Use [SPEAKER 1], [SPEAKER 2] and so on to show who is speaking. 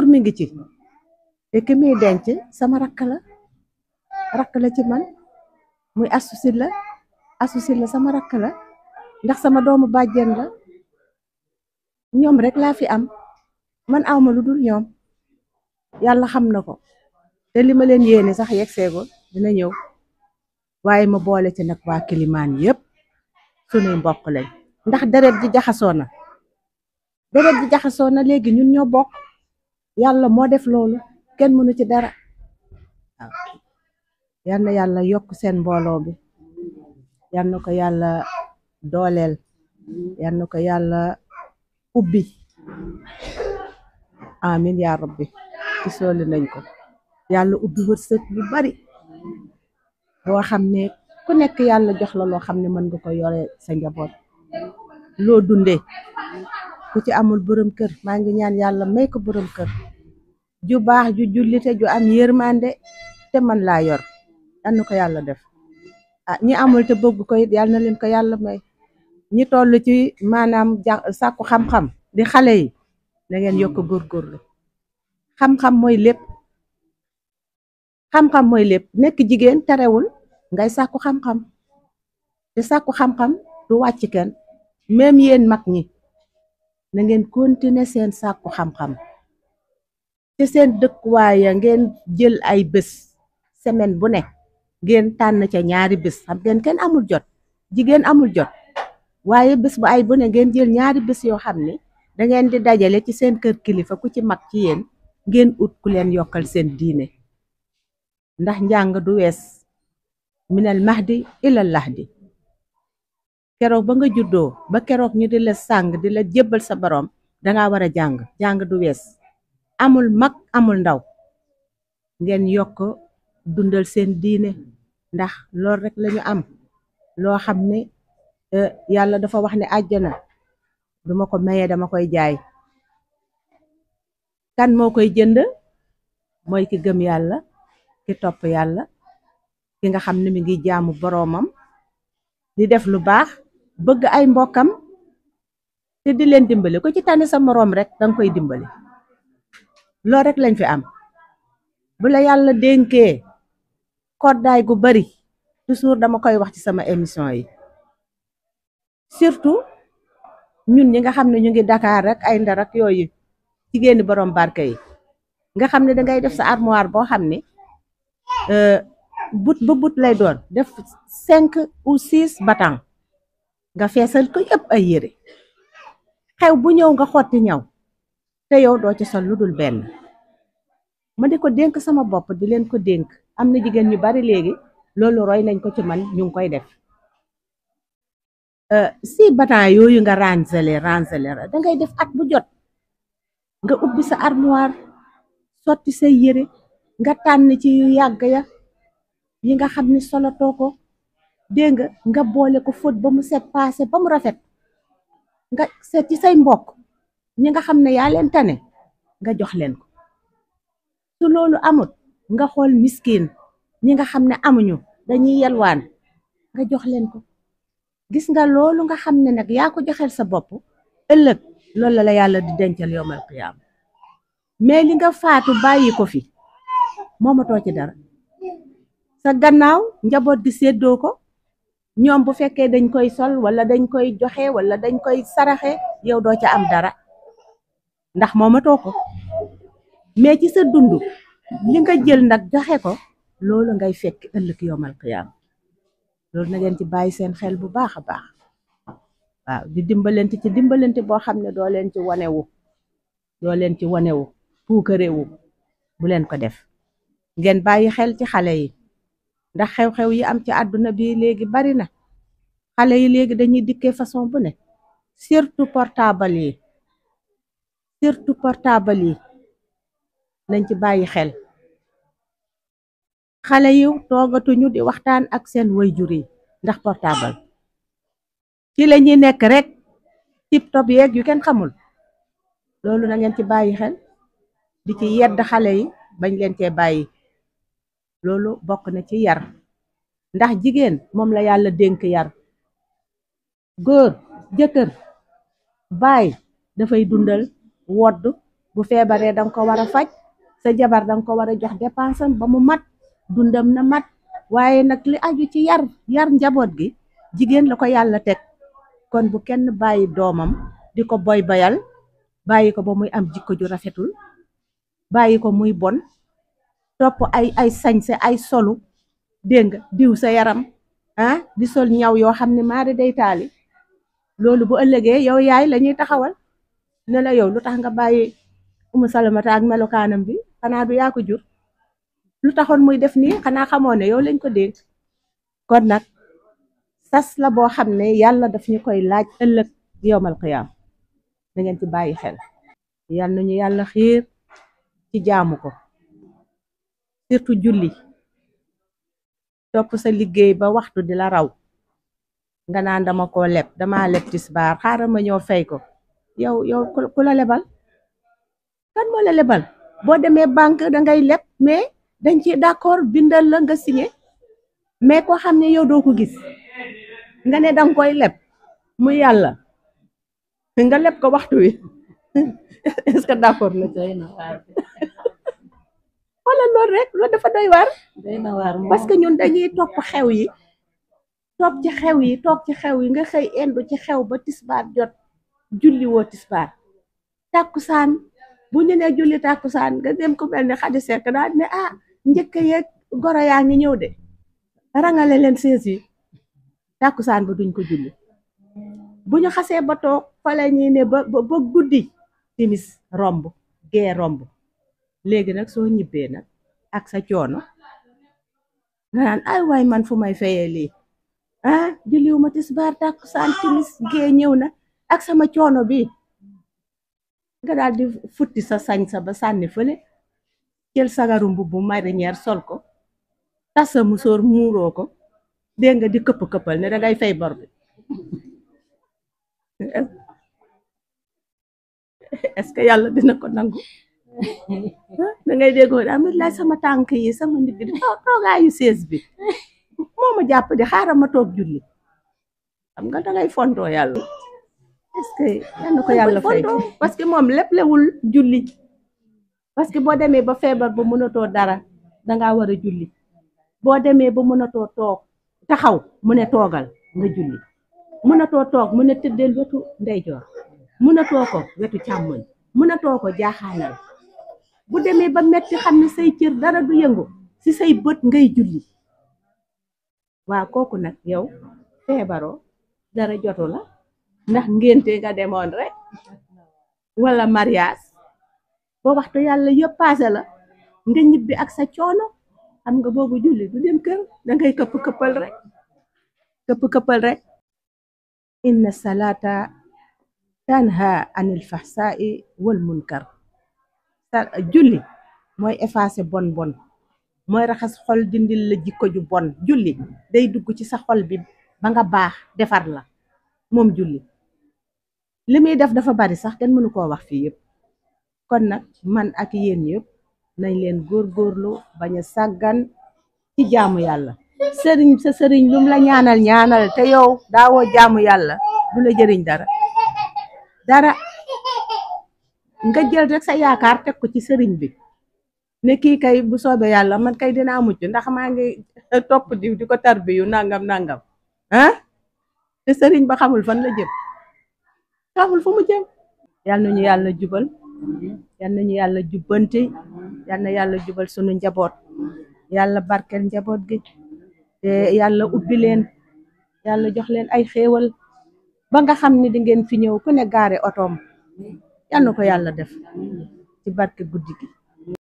[SPEAKER 1] toujours mi ngi ci te ki muy denc sama rakk la ci man muy asusil la sama rakk la ndax sama doomu bàjjen la ñoom rek laa fi am man awma lu dul ñoom yàlla xam na ko te li ma leen yéene sax yegg seegul dina ñëw waaye ma boole ci nag waa Kilimaan yépp sunuy mbokk lañ ndax deret ji jaxasoo na léegi ñun ñoo bokk yàlla moo def loolu kenn mënu ci dara waaw yal na yàlla yokk seen mbooloo bi yal na ko yàlla dooleel yal na ko yàlla ubbi amin yaa rabbi ci sooli nañ ko yàlla ubbi wërsëg bu bari boo xam ne ku nekk yàlla jox la loo xam ne mën nga ko yore sa njaboot loo dundee ku ci amul borom kër maa ngi ñaan yàlla may ko borom kër ju baax ju jullite ju am yërmande te man laa yor yal na ko yàlla def ñi amul te bëgg ko it yal na leen ko yàlla may ñi toll ci maanaam sàkku xam-xam di xale yi na ngeen yokk góorgóorlu xam-xam mooy lépp nekk jigéen terewul ngay sàkku xam-xam te sàkku xam-xam du wàcc kenn même yéen mag ñi na ngeen continuer seen sàkku xam-xam te seen dëkkuwaaya ngeen jël ay bés semaine bu nekk ngeen tànn ca ñaari bés xam ngeen kenn amul jot jigéen amul jot waaye bés bu ay bu ne ngeen jël ñaari bés yoo xam ne da ngeen di dajale ci seen kër kilifa ku ci mag ci yéen ngeen ut ku leen yokkal seen diine ndax njàng du wees minal mahdi ilal lahdi keroog ba nga juddoo ba keroog ñu di la sàng di la jébbal sa borom danga war a jàng du wees amul mag amul ndaw ngeen yokk dundal seen diine ndax loolu rek lañu am loo xam ne yàlla dafa wax ne àjjana duma ko maye dama koy jaay kan moo koy jënd mooy ki gëm yàlla ki topp yàlla ki nga xam ne mi ngi jaamu boroomam di def lu baax bëgg ay mbokkam te di leen dimbali ko ci tànn sa moroom rek danga koy dimbali loolu rek lañ fi am bu la yàlla dénkee koddaay gu bari toujours dama koy wax ci sama émission yi surtout ñun ñi nga xam ne ñu ngi Dakar rek ay Ndar ak yooyu jigéeni borom barke yi nga xam ne dangay def sa armoire boo xam ne but ba but lay doon def 5 ou 6 batang nga feesal ko yëpp ay yére xew bu ñëw nga xotti ñaw te yow doo ci sol lu dul benn ma di ko dénk sama bopp di leen ko dénk am na jigéen ñu bari léegi loolu roy nañ ko ci man ñu ngi koy def si batang yooyu nga rangele dangay def at bu jot nga ubbi sa armoire sotti say yére nga tànn ci yu yàgg ya yi nga xam ni solatoo ko dégg nga boole ko fóot ba mu set paase ba mu rafet nga seet ci say mbokk ñi nga xam ne yaa leen tane nga jox leen ko su loolu amut nga xool miskin ñi nga xam ne amuñu dañuy yelwaan nga jox leen ko gis nga loolu nga xam ne nag yaa ko joxel sa bopp ëllëg loolu la yàlla di dencal yowmal qiyaam mais li nga faatu bàyyi ko fi moomatoo ci dara sa gannaaw njaboot gi séddoo ko ñoom bu fekkee dañ koy sol wala dañ koy joxe wala dañ koy saraxe yow doo ca am dara ndax moomatoo ko mais ci sa dund li nga jël nag joxe ko loolu ngay fekk ëllëg yowmal qiyaam loolu na ngeen ci bàyyi seen xel bu baax a baax waaw di dimbalante ci dimbalante boo xam ne doo leen ci wanewu puukarewu bu leen ko def ngeen bàyyi xel ci xale yi ndax xew-xew yi am ci àdduna bi léegi bari na xale yi léegi dañuy dikkee façon bu ne surtout portable yi nañ ci bàyyi xel xale yi toogatuñu di waxtaan ak seen waajur yi ndax portable ci la ñuy nekk rek tip-top yeeg yu kenn xamul loolu na ngeen ci bàyyi xel di ci yedd xale yi bañ leen cee bàyyi loolu bokk na ci yar ndax jigéen moom la yàlla dénk yar góor jëkkër baay dafay dundal wodd bu feebaree danga ko war a faj, sa jabar danga ko war a jox dépense am ba mu mat, dundam na mat. waaye nag li aju ci yar njaboot gi jigéen la ko yàlla teg. kon bu kenn bàyyi doomam di ko boy bayal, bàyyi ko ba muy am jikko ju rafetul, bàyyi ko muy bon, topp ay sañse ay solu, dégg nga diw sa yaram di sol ñaw yoo xam ne maari day taali. loolu bu ëllëgee yow yaay la ñuy taxawal ne la yow lu tax nga bàyyi Umu Salamata ak melokaanam bi, xanaa du yaa ko jur, lu taxoon muy def nii, xanaa xamoo ne yow lañ ko dénk. kon nag sas la boo xam ne yàlla daf ñu koy laaj ëllëg yowmal qiyaam, da ngeen ci bàyyi xel. yal nañu yàlla xiir ci jaamu ko, surtout julli. topp sa liggéey ba waxtu di la raw nga naan dama ko leb, dama leb tisbaar xaaral ma ñëw fay ko. yow ku la lebal? kan moo la lebal? boo demee banque dangay leb, mais dañ ci d'accord bindal la nga signé, mais koo xam ne yow doo ko gis nga ne danga koy leb mu yàlla nga leb ko waxtu wi est-ce que d'accord na? wala loolu rek, loolu dafa doy waar. parce que ñun dañuy topp xew yi, toog ci xew yi nga xëy indu ci xew ba tisbaar jot, julli woo tisbaar. tàkkusaan bu ñu ne julli tàkkusaan nga dem ku mel ne Xadi Sekk daal ne njëkk yeeg goro yaa ngi ñëw de, rangale leen sees yi. tàkkusaan ba duñ ko julli. bu ñu xasee ba toog fa la ñuy ne ba guddi, timis romb, gee romb. léegi nag soo ñibbee nag ak sa coono nga naan ay waay man fu may fayee lii, julliwuma tisbaar tàkkusaan timis gee ñëw na ak sama coono bi. nga daal di futti sa sañ sa ba sànni fële, jël sagaru mbubbu marinière sol ko, tas sa musóor muuroo ko, dégg nga di këppal ne dangay fay bor bi. est-ce que yàlla dina ko nangu? da ngay déggoo amit lay sama tànk yi sama ndigg di toogaayu sees bi moo ma jàpp di xaaral ma toog julli. xam nga dangay fontoo yàlla. est-ce que yal na ko yàlla fay, parce que moom lépp lewul julli. parce que boo demee ba feebar ba mënatoo dara dangaa war a julli. boo demee ba mënatoo toog taxaw mu ne toogal nga julli. mënatoo toog mu ne tëddeel wetu ndeyjoor, mënatoo ko wetu càmmoñ, mënatoo ko jaaxaanal. bu demee ba metti xam ne say cër dara du yëngu ci say bët ngay julli. waaw kooku nag yow feebaroo, dara jotu la, ndax ngénte nga demoon rek wala mariage, boo waxtu yàlla yëpp paase la nga ñibbi ak sa coono. xam nga boobu julli du dem kër, dangay këppal rek. inna salata tanha anil fahsai wal munkar. julli mooy effacer bon, mooy raxas xol, dindil la jikko ju bon. julli day dugg ci sa xol bi ba nga baax, defar la. moom julli li muy def dafa bari sax kenn mënu koo wax fii yëpp. kon nag man ak yéen yëpp nañ leen góorgóorlu bañ a sàggan ci jaamu yàlla. sa sëriñ lum la ñaanal te yow daawoo jaamu yàlla du la jëriñ dara. nga jël rek sa yaakaar teg ko ci sëriñ bi ne kii kay bu soobee yàlla man kay dinaa mucc ndax maa ngi topp diw di ko tarbiyu nangam te sëriñ ba xamul fan la jëm, xamul fu mu jëm. yal nañu yàlla jubal, yal nañu yàlla jubbanti, yal na yàlla jubal sunu njaboot, yàlla barkeel njaboot gi, te yàlla ubbi leen, yàlla jox leen ay xéewal ba nga xam ne di ngeen fi ñëw ku ne gaare otoom. yal na ko yàlla def ci barke guddi gi.